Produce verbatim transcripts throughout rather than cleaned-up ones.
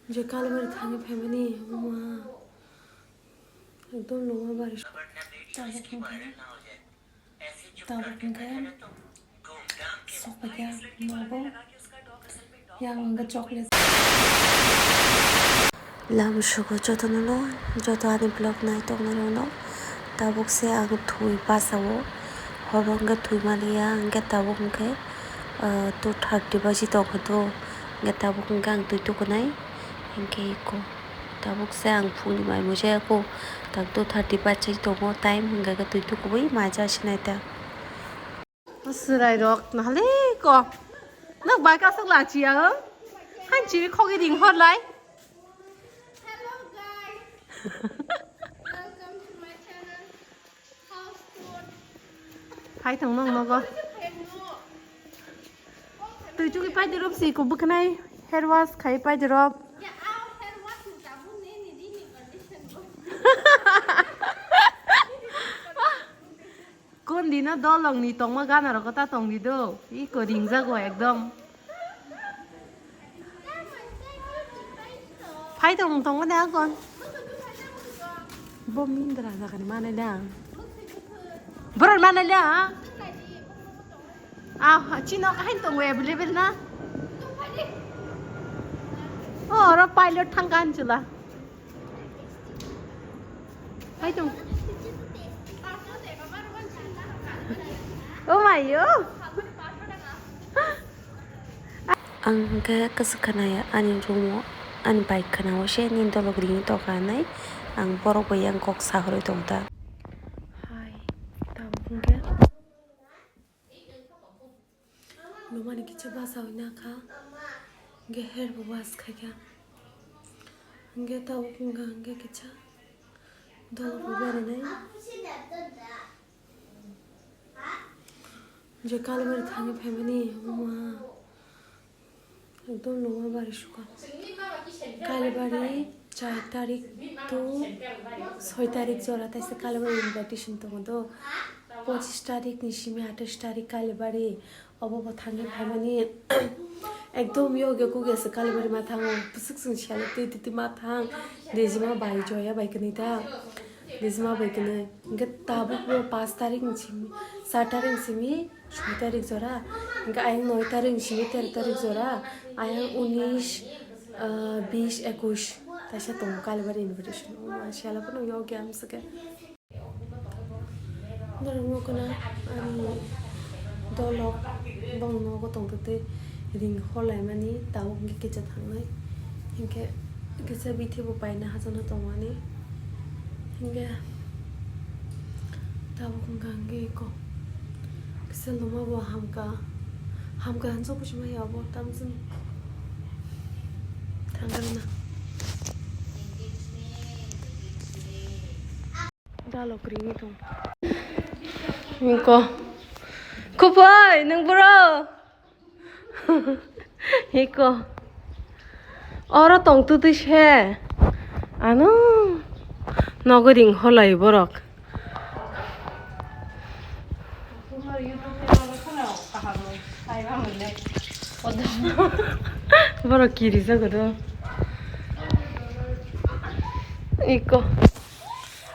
Je kalbari thangwi phaimani, wngma. Ekdom loma bari. Tabuk hwnkhe, tabuk hwnkhe sok paikha nogo. Yang hwnkhe chocolate. Lam sugo jotono no, joto ani vlog nai tongnai rokno. Tabuk se ang thwi basa o, horo hwnkhe thwi maliya, hwnkhe tabuk hwnkhe, ah, two thirty baji tongkha to, hwnkhe tabuk hwnkhe ang twi tukunai, hwnkhe eko. Tabuk se ang phungni mai mujaya ko, tak two thirty bachai tongo, time hwnkhe twi tukubui maja sinai ta. Swrai rok nahale ko. Nok bai kasuk lachi ya. Han chiri khogi ding hor lai. Hello guys. Welcome to my channel. House tour. Phai thong nong nogo. Twi chugwi paide rop si ko bwkhanai hair wash khai paide rop. Kon dino dolong ni tongma gana rok ta tong di do. Iko ringjago ekdom. Phai tong tong de akon. Bo mindra jaga ni mane da. Boron mane da. Ah, chino kahin tong we available na. Oh, oro pilot thang kan chula. Hai tong. Oh my yo. Ang hwnkhe kwswk khanaya ani room o, ani bike khana o se nini dolok ringwi tongkha hinwi ang borok bai yang kok sahorwi tongo ta. Hai, tabuk hwnkhe. Lumani kisa basa hoi na kha. Hingke hair bo wash khai kha. Hingke tabuk wngkha hingke kisa dol bo berinai. Je kalbari thani phaimani wngma. Ekdom loma bari sukha. Kalibari char tarik to soi tarik jora taisa Kalibari invitation tongo do. Pochis tarik ni simi athais tarik Kalibari obo bo thangwi phaimani. Ekdom yoge kuge se Kalibari ma thango. Bwswk chwng siyalo twi twi twi ma thang. Dejima bai joya bai kwnwi ta. Dejima bai kwnwi. Hingke tabuk bo pash tarik ni simi, sat tarik ni simi. Soi tarik jora, hingke ayang noi tarik ni simi tero tarik jora, ayang unis, ah, bis, ekus, taisa tongo Kalibari invitation. O ma siyala phano yogi amsike. Norok nukuna ani dolok bong nogo tongtwtwi ring holaimani tabuk hingke kisa thangnai. Hingke kisa bithi bo paina hachano tongmani. Hingke tabuk hingka hingke eko kisa loma bo hamka, hamka hinwi buchima ya bo tamsini thangkha na. Dalok ringwi tong. Eko Khupui nung bro. Hiko. Oro tong tutui se. Ano. Nogo ring holai borok. Borok kiri jago do. Iko.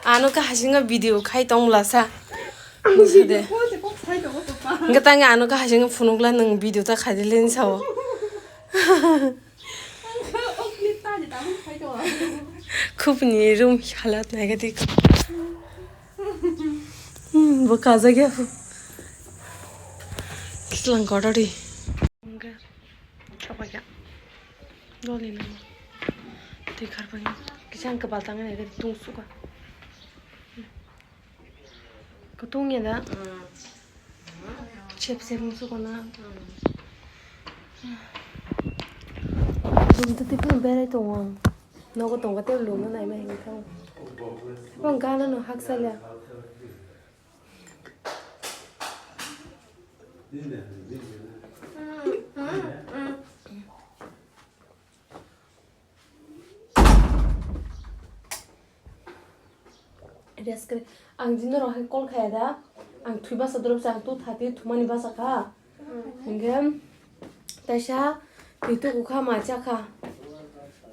Ano khe hasingo video khai tong bwlasa. Nisa de. Hwnkhe tang ano khe hasingo phunukla nwng video ta khai de le nisa o. Khupni room halat nai gadi. Hmm, bo kajak ya. Kislang kotor di. Hwnkhe. Chapakya. Doli nang. Twi kharpang. Kisa ang kwbal tangwi nai tung suka. Kutung ya da. Sep sep suka na. Room to twi berai tongo ang. Nogo tongo tei room no nai ma hinwi thango. Bang gana no haksa le. Rest kre. Ang jin norok hai call khaya da. Ang thwi basa drop sa, ang two thirty thumani basa kha. Hingke taisa twi tuku kha ma cha kha.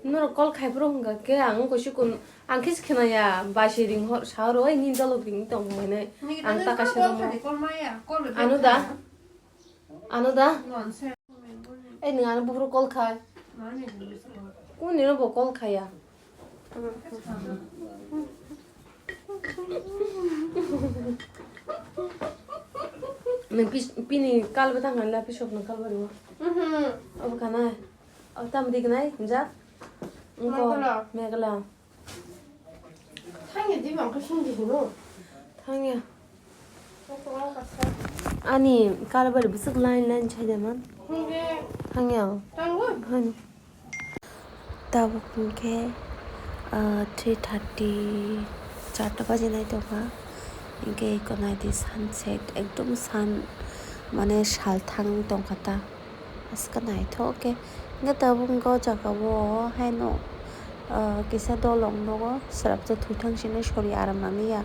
Norok call khai phuru hingka khe ang wngkha sikun, ang khe se khwnaya, basi ring hor sa oro, "Oi, nini dolok ring tong," hinwi. Ang taka se rwma. Ano da? Ano da? Ei, nwng ano buphuru call khai. Kuni no bo call khaiya. Nwng pis-, pini kalba tang kanla, pisok nwng kalba rwo. Mhm. Obo kanai. O tam di kanai, hinjak. Wngko Meghalaya. Meghalaya. Thangya di bang khe singdi hino. Thangya. Ani kalba ri bwswk line line chai de man. Hingke Thangya. Tango. Hani. Tabuk hingke, ah, three thirty, charta baji nai tongkha. Hingke eko naidi sunset, ekdom sun, mane sal thang tongkha ta. Aska naithok khe. Hingke tabuk hingke o jaga o haino, ah, kisa dolong nogo, swrapsa thwi thang sini sori aram nangya.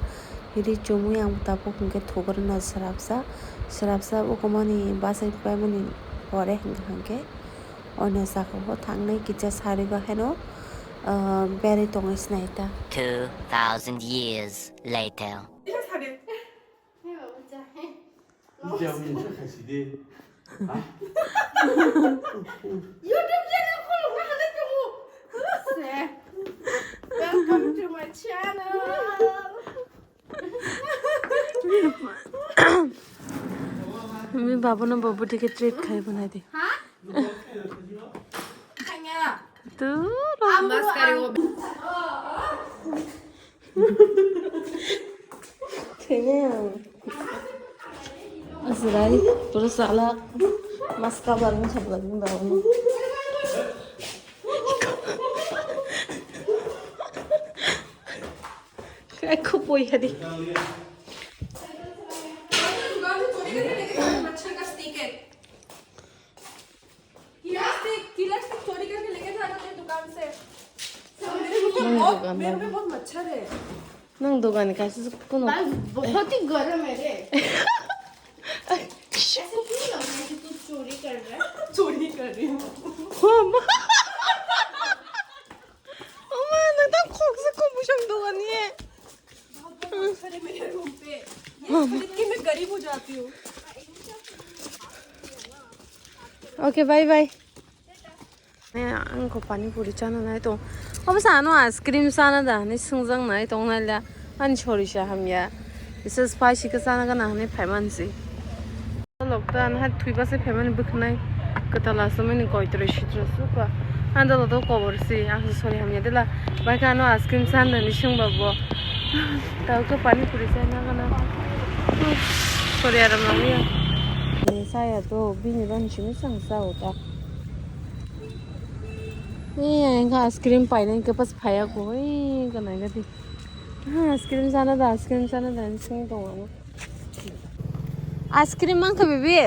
Ri chumui ang tabuk hingke thukrwna swrapsa. Swrapsa ukumani bachai paimani pore hingke hingke. Ono saka o thangnai kisa sarigo haino, ah, berwi tongwi sinai ta. Two thousand years later. YouTube channel khulukna hwnwi tongo. Welcome to my channel. Mi babono bo bwtwi khe treat khai bo nai di. Ha? Thangya. Tu. Maskari o. Thangya. Asrai, pura salak. Maska barang sabla ni babono. Kai khupoi hadi. दुकान से चोरी करके लेके था, मच्छर का स्टिकर। किला स्टिक, किला स्टिक चोरी करके लेके था ना अपने दुकान से। मेरे को तो बहुत, मेरे पे बहुत मच्छर है। Nang dogan kaisa se kuno. भाई, बहुत ही गर्म है रे। ऐसे क्यों लग रहा है कि तू चोरी कर रहा है? चोरी कर रही हूँ। Homa. Oma, nang tam khok se kumusang dogan ye. बहुत, बहुत मच्छर है मेरे रूम पे। ये खरीद के मैं गरीब हो जाती हूँ। Okay, bye bye. Ne, ang ko pani puri chana nai tong. Obo sa ano ice cream chana da, ni swngjak nai tong nai la. Ani sori sa hamya. Isa spicy ka chana gana hwnwi phai mansi. Lok ta ano hai thwi base phai mani bwkhnai. Kwtal aswk mani koitro sitro suka. Ang dolo to kobor si, ang sori hamya de la. Bai ka ano ice cream chana ni swngba bo. Tao to pani puri chana gana. Sori aram nangya. Ni saya to bini ron simi sang sa uta. Ee, ang kha ice cream painai khe pas phaiya ko, ee, ganai gadi. Ha, ice cream chana da, ice cream chana da, ice cream tong ano. Ice cream mang kha bibi?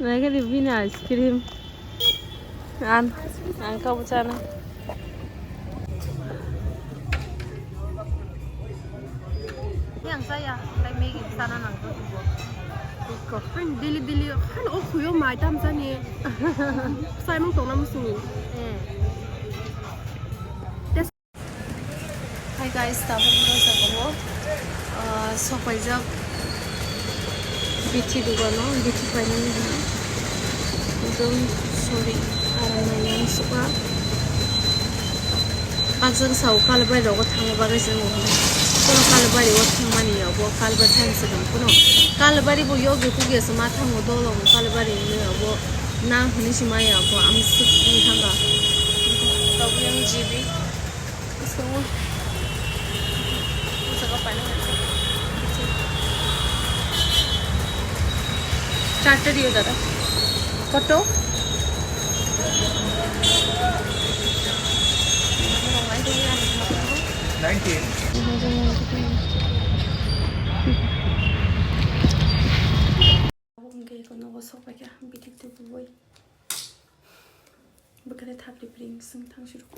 Nai gadi bini ice cream. An, ang kha bo chana. Yang saya, tai Maggi sana nang to bo. Ko, han daily daily, han o khuyo mai tam sani. Sai mang tong na musuni. Eh. Hi guys, tabuk no jaga o, ah, sopaijak bithi dogano, bithi painani hwnwi. Ekdom sorry, aram nainani suka. Bakjak sao Kalabari rogo thangna bagwi se wngkha. Kono Kalabari o thangmani ya bo Kalabari thang se tong kono. Kalabari bo yogi pugi se ma thango dolo bo Kalabari hinwi abo nang hinwi se maya bo ang suk thanga. Tabuk yang G B. Gusto mo? Gusto ka pala? Charta diyo, dada. Koto? Nineteen. Hingke eko nogo sokpaikha, bithi tubui. Bwkha de thapri pring sung thang siro.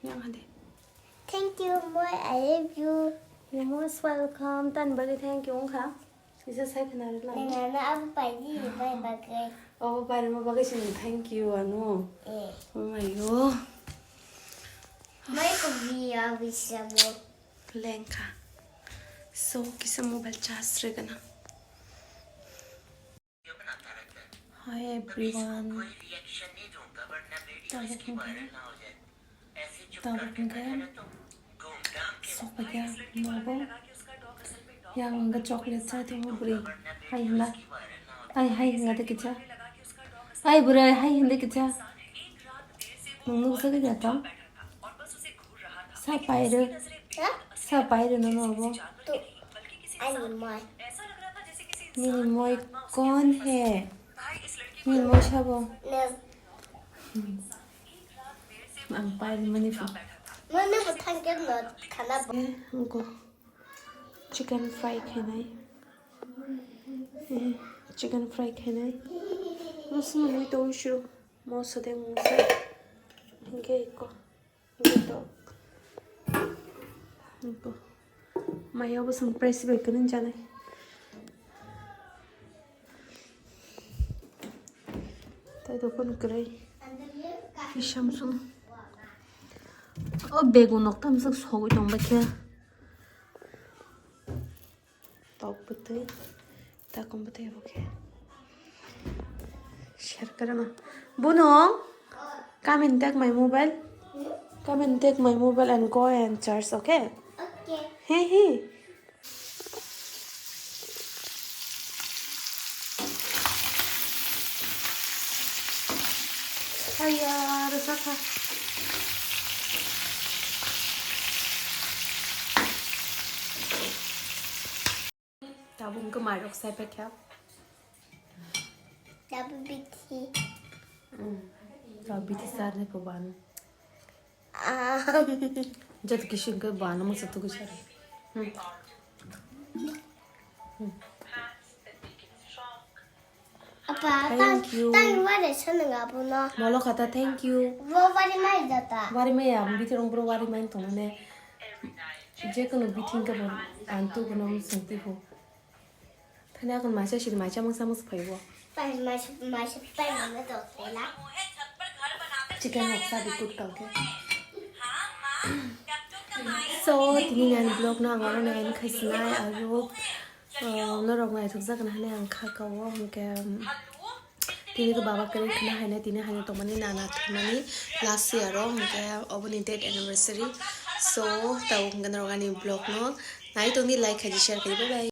Yang hade. Thank you, moi, I love you. You're most welcome. Tan bagwi thank you wngkha. Kisa sai khna rwla. Nana abo pai di, bai bagwi. Oh, pai rwma bagwi sini thank you ano. Eh. Oh my god. Mai ko bi ya bi samo. Lengkha. So, kisa mobile charge rwgana. Hi everyone. Tabuk hwnkhe, tabuk hwnkhe sokphaikha nogo. Yang hwnkhe chocolate chai tongo bwrwi. Hai hwnla. Ai hai hwnla de kicha. Ai bwrwi hai hwnde kicha. Nwng nukjagwi da tong. Sa pairw. Ha? Sa pairw nono obo. Tu. Ani moi. Nini moi kon he? Nini moi sabo? Ne. Ang pairw mani pho. Mani bo thangke no khana bo. Eh, angko chicken fry khainai. Eh, chicken fry khainai. Musung mui to uisu. Moso de musa. Hingke iko. Iko to. Iko. Maya bo sung price bai kani janai. Tai dokon kwrwi. Hisam sung. O bego nok tam sak sogwi tong bai khe. Tok bwtwi, takum bwtwi abo khe. Share karana. Bono, come and take my mobile. Come and take my mobile and go and charge, okay? Okay. Hey, hey. Aya, rwchapha. Tabuk wngkha mairok sai paikha. Tabuk bithi. Mm. Tabuk bithi sarnai pho bano. Ah. Joto kisu wngkha bano masa tugui sar. Hmm. Hmm. Apa, thank you. Tang wari sana nggak puno. Molo kata thank you. Bo wari mai jata. Wari mai ya, bithi rong bro wari mai tong ne. Je kono bithi wngkha bo antu kono sungti pho. Thani akon maisa siri maisa mungsa mungsa phaibo. Pai maisa, maisa pai mana to tela. Chicken haksa di kut kal khe. So, tini ni ani vlog no ang oro ni end khai sinai, I hope, uh, norok naithok jak na hinwi ang kha kao, hwnkhe, um, tini to baba kwrwi khna hainai, tini haino tongmani nana thwimani last year o, hwnkhe oboni date anniversary. So, tabuk hwnkhe norok ani vlog no nai tongdi, like khai di, share khai di, bye bye.